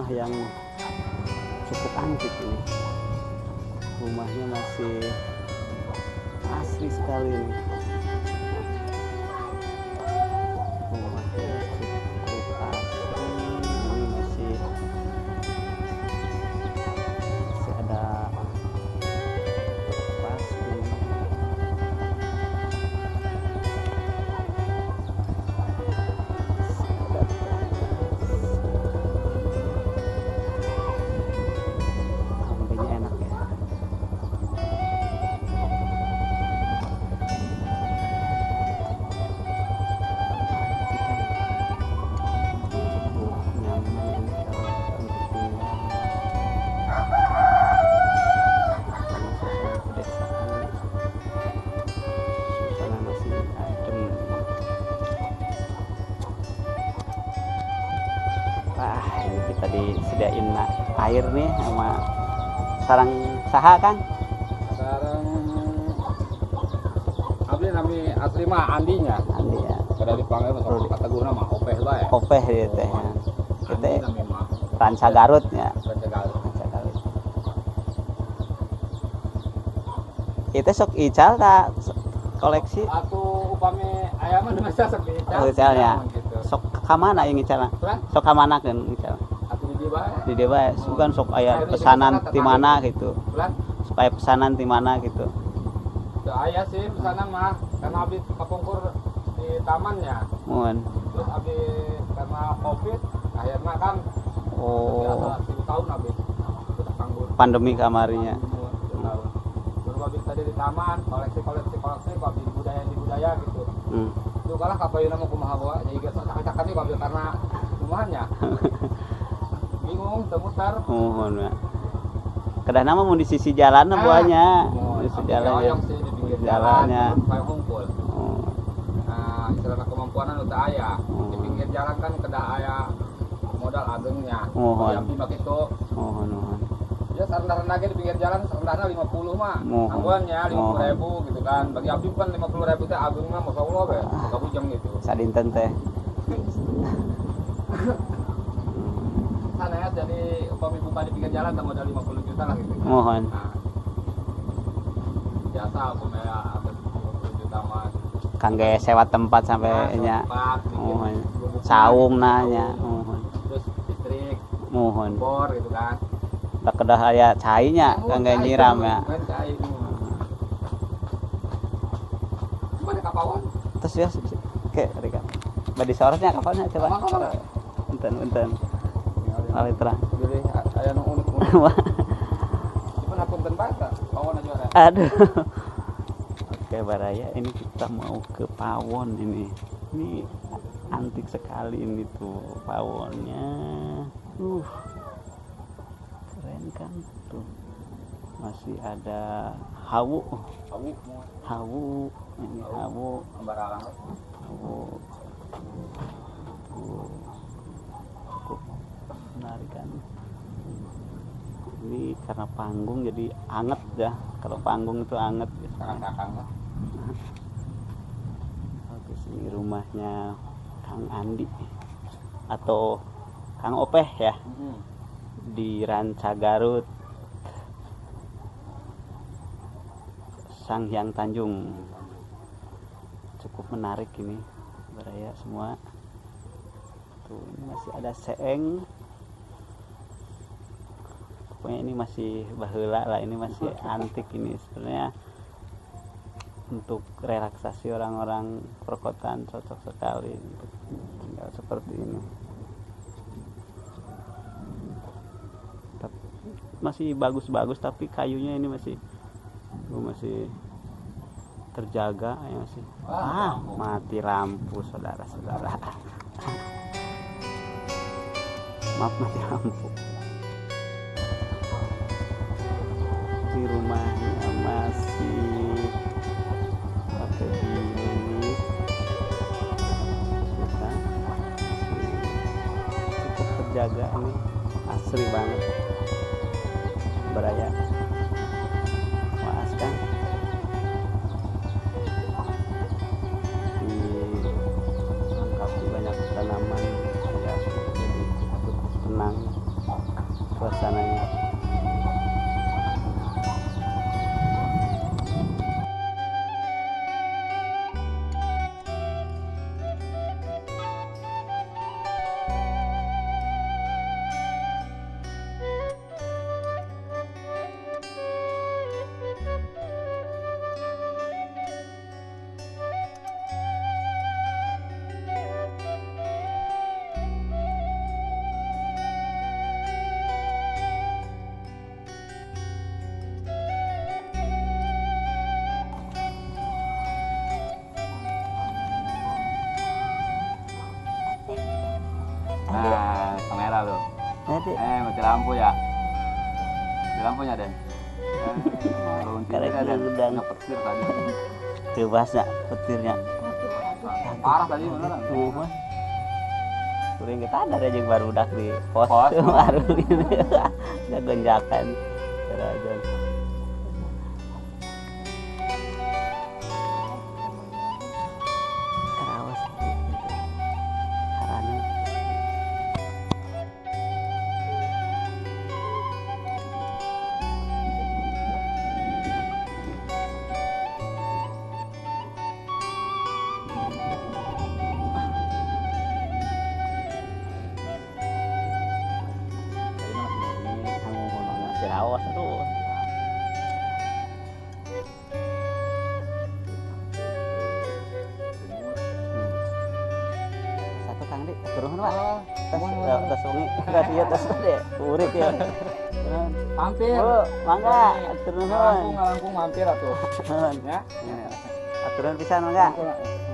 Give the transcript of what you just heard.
Rumah yang cukup antik ini. Rumahnya masih asri sekali ini. Rumahnya cukup asri. Ini masih masih ada pas ini. Masih ada teras. Ambenya enak ya. Cukup nyaman ini kalau untuk tinggal. Karena suasana pedesaan, suasana masih adem. Wah, ini kita disediain air nih sama sarang saha, Kang? Sekarang abdi nami asli mah Andinya. Andi ya. Kada dipanggil mah sok kategorina mah Opeh bae. Opeh dia teh. Andi Itu nami mah. Ranca Garut ya. Ranca Garut. Ranca Garut. Itu sok ical tak koleksi? Atuh upami aya mah biasa sok diical. Oh, ical ya. Gitu. Sok ka mana yang ical? Terus Sok ka mana kan ical? atuh di dieu bae. Di dieu bae, sugan sok aya pesanan di mana gitu. Bulan Sok aya pesanan di mana gitu. teu aya sih pesanan mah karena abdi kapungkur di tamannya. Mun. Terus abdi karena Covid akhirnya kan Oh, biasa 10 tahun abdi udah nganggur. Pandemi kamarinya. Tahun. Baru abdi tadi di taman koleksi koleksi koleksi abdi di budaya di budaya gitu. Itu kalah kapayuna mau kumaha bawa jadi geus cak-cakan nih abdi karena rumahnya. Bingung teu muter. Mohon ya. Kedah nama mun di sisi jalan Ah, buahnya. Mohon. Di sisi Abdi jalannya. hoyong sih di pinggir Jalannya. jalan, kayak hungkul. Oh. Nah, istilahna kemampuan anu teu aya. Di pinggir jalan kan kedah aya modal agengnya. Mohon. Abdi mah kitu. Mohon, mohon. Ya serendah-rendah ge di pinggir jalan serendahna 50 mah. Mohon. Angguannya 50 Mohon. ribu gitu kan. Bagi abdi kan 50 ribu teh ageng mah masyaallah we, boga bujang gitu. Sadinten teh. Sana ya jadi upami buka di pinggir jalan teh modal 50 juta lah gitu. Mohon. Nah, biasa upami aya 50 juta mah. Kangge sewa tempat sampai Nah, nya. tempat, bikin Mohon. gubuk. Saung nanya. Mohon. Terus listrik, Mohon. bor gitu kan. Da kedah aya cainya Oh, kangge cai, nyiram ya. Main cai. Mana kapawon? Terus ya, oke, Rika. Badi sorotnya kapannya coba. Kapan, kapan? Punten, punten. Alih terang. Bilih aya nu unik-unik. Cuman hapunten bae tah, pawon aja ora. Aduh. Oke, Baraya, ini kita mau ke pawon ini. Ini antik sekali ini tuh pawonnya. Keren kan tuh. Masih ada hawu. Hawu. Hawu, ini hawu. Baralang. Hawu. Tuh. Cukup menarik kan. Ini karena panggung jadi anget ya. Kalau panggung itu anget biasanya. Kakang-kakang lah. Bagus, ini rumahnya Kang Andi atau Kang Opeh ya, di Ranca Garut, Sanghyang Tanjung. Cukup menarik ini Baraya semua. Tuh, ini masih ada seeng. Pokoknya ini masih baheula lah, ini masih antik ini sebenarnya. Untuk relaksasi orang-orang perkotaan cocok sekali untuk tinggal seperti ini. Tapi masih bagus-bagus, tapi kayunya ini masih, oh, masih terjaga ya, masih. Ah, mati lampu saudara-saudara. Maaf, mati lampu. Di rumahnya masih pakai bilik. Kita masih cukup terjaga nih, asri banget. Baraya. Waas kan? Dilengkapi banyak tanaman ya, jadi cukup tenang. Dek. Eh, mati lampu ya. Mati lampunya, Den. Eh, bangun tidur Karek ya, Den. udang. Nggak petir tadi. Bebasnya petirnya. Parah tadi beneran. Mah. Kuring kita ada aja baru udah di pos, Pos. Baru ini ada gonjakan. Kerajaan. Kerawas. Harana. Tadi masih Ini kamu masih rawas tuh. Satu Kang Di, turun Pak. Oh, Tas, mohon, eh, mohon. tas wengi, tas ieu tas deh, urit ya. Turun. Mampir. Bu, mangga, atur nuhun. Langkung, langkung mampir atuh. Nuhun. Ya. Aturan pisan mangga. Langkung.